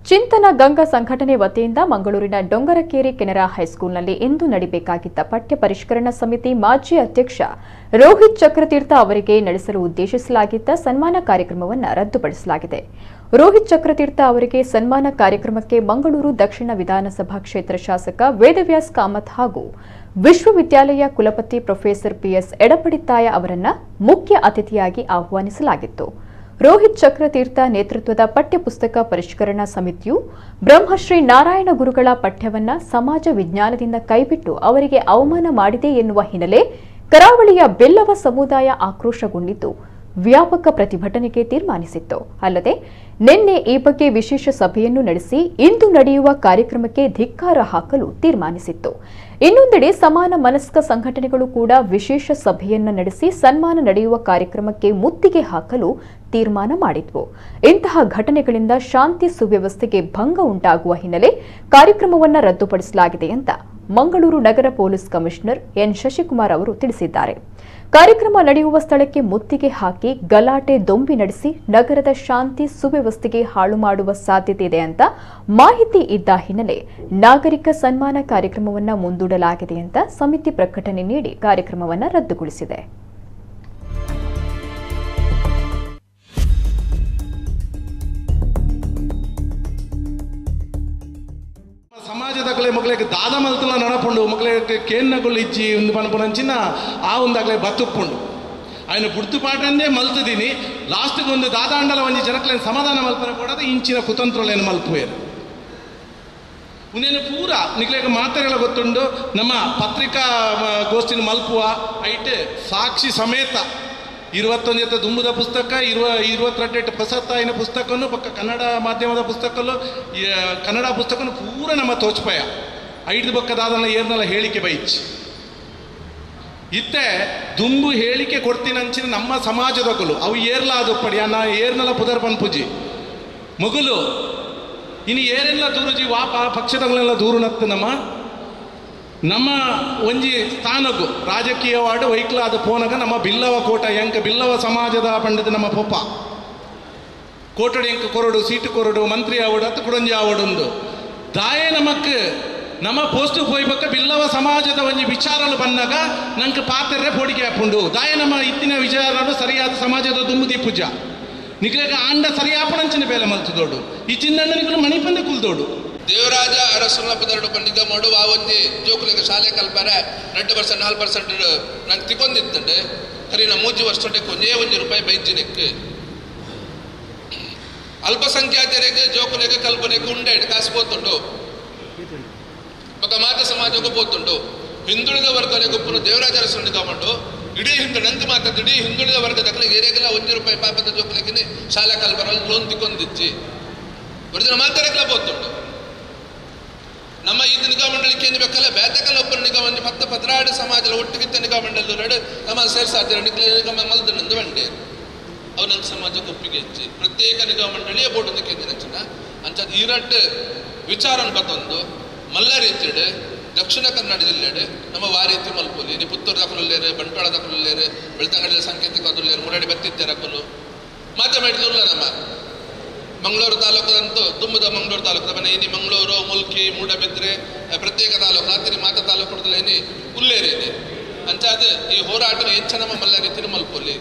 ಚಿಂತನ ಗಂಗಾ ಸಂಘಟನೆ ವತಿಯಿಂದ ಮಂಗಳೂರಿನ ಡೊಂಗರಕೇರಿ ಕೆನರಾ ಹೈಸ್ಕೂಲ್ನಲ್ಲಿ ಇಂದು ನಡೆಯಬೇಕಾಗಿದ್ದ ಪಠ್ಯ ಪರಿಷ್ಕರಣಾ ಸಮಿತಿ ಮಾಜಿ ಅಧ್ಯಕ್ಷ ರೋಹಿತ್ ಚಕ್ರತೀರ್ಥ ಅವರಿಗೆ ನಡೆಸಲು ಉದ್ದೇಶಿಸಲಾಗಿದ್ದ ಸನ್ಮಾನ ಕಾರ್ಯಕ್ರಮವನ್ನು ರದ್ದುಪಡಿಸಲಾಗಿದೆ. ರೋಹಿತ್ ಚಕ್ರತೀರ್ಥ ಅವರಿಗೆ ಸನ್ಮಾನ ಕಾರ್ಯಕ್ರಮಕ್ಕೆ ಮಂಗಳೂರು ದಕ್ಷಿಣ ವಿಧಾನಸಭಾ ಕ್ಷೇತ್ರ ಶಾಸಕ ವೇದವ್ಯಾಸ್ ಕಾಮತ್ ಹಾಗೂ ವಿಶ್ವವಿದ್ಯಾಲಯ ಕುಲಪತಿ ಪ್ರೊಫೆಸರ್ ಪಿಎಸ್ ಎಡಪಡಿತ್ತಾಯ ಅವರನ್ನು ಮುಖ್ಯ ಅತಿಥಿಯಾಗಿ ಆಹ್ವಾನಿಸಲಾಗಿತ್ತು. ರೋಹಿತ್ ಚಕ್ರತೀರ್ಥ ನೇತೃತ್ವದ ಪಠ್ಯಪುಸ್ತಕ ಪರಿಷ್ಕರಣಾ ಸಮಿತಿಯು ಬ್ರಹ್ಮಶ್ರೀ ನಾರಾಯಣ ಗುರುಗಳ ಪಠ್ಯವನ್ನು ಸಮಾಜ ವಿಜ್ಞಾನದಿಂದ ಕೈಬಿಟ್ಟು ಅವರಿಗೆ ಅವಮಾನ ಮಾಡಿದೆ ಎನ್ನುವ ಹಿನ್ನೆಲೆ ಕರಾವಳಿಯ ಬೆಲ್ಲವ ಸಮುದಾಯ ಆಕ್ರೋಶಗೊಂಡಿದ್ದು ವ್ಯಾಪಕ ಪ್ರತಿಭಟನೆಗೆ ತೀರ್ಮಾನಿಸಿತ್ತು. ಅಲ್ಲದೆ ನಿನ್ನೆ ಈ ಬಗ್ಗೆ ವಿಶೇಷ ಸಭೆಯನ್ನು ನಡೆಸಿ ಇಂದು ನಡೆಯುವ ಕಾರ್ಯಕ್ರಮಕ್ಕೆ ಧಿಕ್ಕಾರ ಹಾಕಲು ತೀರ್ಮಾನಿಸಿತ್ತು. ಇನ್ನೊಂದೆಡೆ ಸಮಾನ ಮನಸ್ಕ ಸಂಘಟನೆಗಳು ಕೂಡ ವಿಶೇಷ ಸಭೆಯನ್ನು ನಡೆಸಿ ಸನ್ಮಾನ ನಡೆಯುವ ಕಾರ್ಯಕ್ರಮಕ್ಕೆ ಮುತ್ತಿಗೆ ಹಾಕಲು ತೀರ್ಮಾನ ಮಾಡಿದ್ವು. ಇಂತಹ ಘಟನೆಗಳಿಂದ ಶಾಂತಿ ಸುವ್ಯವಸ್ಥೆಗೆ ಭಂಗ ಉಂಟಾಗುವ ಹಿನ್ನೆಲೆ ಕಾರ್ಯಕ್ರಮವನ್ನು ರದ್ದುಪಡಿಸಲಾಗಿದೆ ಅಂತ ಮಂಗಳೂರು ನಗರ ಪೊಲೀಸ್ ಕಮಿಷನರ್ ಎನ್ ಶಶಿಕುಮಾರ್ ಅವರು ತಿಳಿಸಿದ್ದಾರೆ. ಕಾರ್ಯಕ್ರಮ ನಡೆಯುವ ಸ್ಥಳಕ್ಕೆ ಮುತ್ತಿಗೆ ಹಾಕಿ ಗಲಾಟೆ ದೊಂಬಿ ನಡೆಸಿ ನಗರದ ಶಾಂತಿ ಸುವ್ಯವಸ್ಥೆಗೆ ಹಾಳು ಮಾಡುವ ಸಾಧ್ಯತೆ ಇದೆ ಅಂತ ಮಾಹಿತಿ ಇದ್ದ ಹಿನ್ನೆಲೆ ನಾಗರಿಕ ಸನ್ಮಾನ ಕಾರ್ಯಕ್ರಮವನ್ನು ಮುಂದೂಡಲಾಗಿದೆ ಅಂತ ಸಮಿತಿ ಪ್ರಕಟಣೆ ನೀಡಿ ಕಾರ್ಯಕ್ರಮವನ್ನು ರದ್ದುಗೊಳಿಸಿದೆ. ಸಮಾಜದಾಗಲೇ ಮಕ್ಕಳಿಗೆ ದಾದ ಮಲ್ತಲ ನಡಪುಂಡು ಮಕ್ಕಳಿಗೆ ಕೇನ್ನಗುಳು ಇಜ್ಜಿ ಒಂದು ಪನಪುನಂಚಿನ ಆ ಒಂದಾಗಲೇ ಬತ್ತುಪ್ಪುಂಡು ఆయన గుర్తుపాటందే మల్తుదిని లాస్ట్కి ಒಂದು ದಾದಾಂಡಲ ಒಂಜಿ ಜನಕ್ಲೇನು ಸಮಾಧಾನ ಮಲ್ಪನ ಕೂಡ ಇಂಚಿನ ಕುತಂತ್ರಲೇನು ಮಲ್ಪುವೇರು ಉನ್ನೇನು ಪೂರ ನಿಕ್ಲೇಗ ಮಾತೆಗಳ ಗೊತ್ತುಂಡು ನಮ್ಮ ಪತ್ರಿಕಾ ಗೋಷ್ಠಿನ ಮಲ್ಪುವ ಐಟ್ ಸಾಕ್ಷಿ ಸಮೇತ 21 ದುಂಬುದ ಪುಸ್ತಕ 22 ಪ್ರಸತ್ತಾಯಿನ ಪುಸ್ತಕನು ಪಕ್ಕ ಕನ್ನಡ ಮಾಧ್ಯಮದ ಪುಸ್ತಕಲು ಕನ್ನಡ ಪುಸ್ತಕನು ಪೂರ ನಮ್ಮ ತೋಚ್ಪಯ ಐದು ಬಕ್ಕದಾದನ ಏರ್ನಲ್ಲ ಹೇಳಿಕೆ ಬೈಚ್ ಇತ್ತೆ ದುಂಬು ಹೇಳಿಕೆ ಕೊಡ್ತೀನಂಚಿನ ನಮ್ಮ ಸಮಾಜದಗಳು ಅವು ಏರ್ಲ ಅದು ಪಡಿ ನಾ ಏರ್ನಲ್ಲ ಪುದರ್ ಪನ್ಪುಜಿ ಮಗುಲು ಇನ್ನು ಏರೆಲ್ಲ ದೂರುಜಿ ವಾಪ ಪಕ್ಷದಗಳೆಲ್ಲ ದೂರು ನತ್ತು ನಮ್ಮ ನಮ್ಮ ಒಂಜಿ ಸ್ಥಾನಕ್ಕೂ ರಾಜಕೀಯವಾಡು ವೈಕ್ಲಾದ ಪೋನಗ ನಮ್ಮ ಬಿಲ್ಲವ ಕೋಟ ಎಂಕ ಬಿಲ್ಲವ ಸಮಾಜದ ಪಂಡಿತ ನಮ್ಮ ಪೊಪ್ಪ ಕೋಟಡಿ ಎಂಕ ಕೊರಡು ಸೀಟು ಕೊರಡು ಮಂತ್ರಿ ಆವಡು ಅತ್ತು ಕುಡಂಜಿ ಆವಡುಂದು ದಾಯೇ ನಮಕ್ ನಮ್ಮ ಪೋಸ್ಟ್ ಪೋಯ್ಬಕ್ಕ ಬಿಲ್ಲವ ಸಮಾಜದ ಒಂಜಿ ವಿಚಾರಲು ಬಂದಾಗ ನಂಗೆ ಪಾತ್ರೆ ಪೋಡಿಕೆ ಹಾಪುಂಡು ದಾಯೇ ನಮ್ಮ ಇತ್ತಿನ ವಿಚಾರಲು ಸರಿಯಾದ ಸಮಾಜದ ದುಂಬು ದೀಪುಜ ನಿಕ್ಲೇಗ ಆಂಡ ಸರಿಯಾಪಣಂಚಿನ ಬೇಲೆ ಮಲ್ತದೋಡು ಈ ಚಿನ್ನಣ್ಣ ನಿಕ್ಲು ಮಣಿಪಂದೆ ಕುಲ್ದೋಡು. ದೇವರಾಜ ಅರಸುನ ಪದರಡು ನಿಗಮಡು ಆ ಒಂಜಿ ಜೋಕುಲಿಗೆ ಶಾಲೆ ಕಲ್ಪರೆ 2% 4% ನಂಗೆ ತಿಕೊಂದಿತ್ತಂಡೆ ಕರೀನ 3 ವರ್ಷಕ್ಕೆ ಒಂದೇ ₹1 ಬೈಜಿನೆಕ್ ಅಲ್ಪಸಂಖ್ಯಾತರಿಗೆ ಜೋಕುಲಿಗೆ ಕಲ್ಪನೆಗೆ ಉಂಡೆ ಕಾಸು ಪೋತುಂಡು ಬೊಕ ಮಾತ ಸಮಾಜಕ್ಕೂ ಪೋತುಂಡು. ಹಿಂದುಳಿದ ವರ್ಗಗಳಿಗೆ ಒಪ್ಪುನ ದೇವರಾಜ ಅರಸು ನಿಗಮಡು ಇಡೀ ಹಿಂದು ನಂಗೆ ಮಾತಾಡ್ತು ಇಡೀ ಹಿಂದುಳಿದ ವರ್ಗದ ಏರಿಯಾಗೆಲ್ಲ ₹1 ಪಾಪದ ಜೋಕುಲಿಗೆ ಶಾಲೆ ಕಲ್ಪನೆ ಲೋನ್ ತಿಕೊಂದಿಚ್ಚಿ ಒರಿಜಿನ ಮಾತಾಡಕ್ಲ ಪೋತುಂಡು. ನಮ್ಮ ಈ ನಿಗಮ ಮಂಡಳಿಗೆ ಏನು ಬೇಕಲ್ಲ ಬೇತಕಲ್ಲ ಒಬ್ಬರು ನಿಗಮ 10-12 ಸಮಾಜದ ಒಟ್ಟಿಗಿತ್ತ ನಿಗಮ ಮಂಡಳಿ ನಮ್ಮ ಸೇರ್ಸಾಧ್ಯ ನಿಗಮ ಮಲ್ದನಂದು ಬಂಡೆ ಅವು ನನ್ನ ಸಮಾಜಕ್ಕೆ ಒಪ್ಪಿಗೆ ಹೆಚ್ಚಿ ಪ್ರತ್ಯೇಕ ನಿಗಮ ಮಂಡಳಿಯ ಬೋರ್ಡ್ ಕೇಂದ್ರ ಅಂಚ ಈರಟ್ಟು ವಿಚಾರ ಬತ್ತೊಂದು ಮಲ್ಲ ರೀತಿಡು ದಕ್ಷಿಣ ಕನ್ನಡ ಜಿಲ್ಲೆಡು ನಮ್ಮ ವಾರೀತಿ ಮಲ್ಪೋಲಿ ಇನ್ನು ಪುತ್ತೂರು ದಾಖലുಳ್ಳೇರು ಬಂಟ್ವಾಳ ದಾಖലുಳ್ಳೇರು ಬೆಳ್ತಂಗಡಿಯಲ್ಲಿ ಸಾಂಕೇತಿಕ ಅದುಳ್ಳೇರು ಮುರಡಿ ಬತ್ತಿತ್ತೆರಕಲು ಮಾಧ್ಯಮ ನಮ್ಮ ಮಂಗಳೂರು ತಾಲೂಕದಂತೂ ದುಮ್ಮದ ಮಂಗಳೂರು ತಾಲೂಕು ಮನೆ ಇನಿ ಮಂಗಳೂರು ಮುಲ್ಕಿ ಮೂಡಬಿದ್ರೆ ಪ್ರತ್ಯೇಕ ತಾಲೂಕು ರಾತ್ರಿ ಮಾತಾ ತಾಲೂಕು ಏನಿ ಉಲ್ಲೇರೇನಿ ಅಂಚಾದ ಈ ಹೋರಾಟ ಹೆಚ್ಚ ನಮ್ಮ ಮಲ್ಲ ರೀತಿ ಮಲ್ಪೋಲಿ.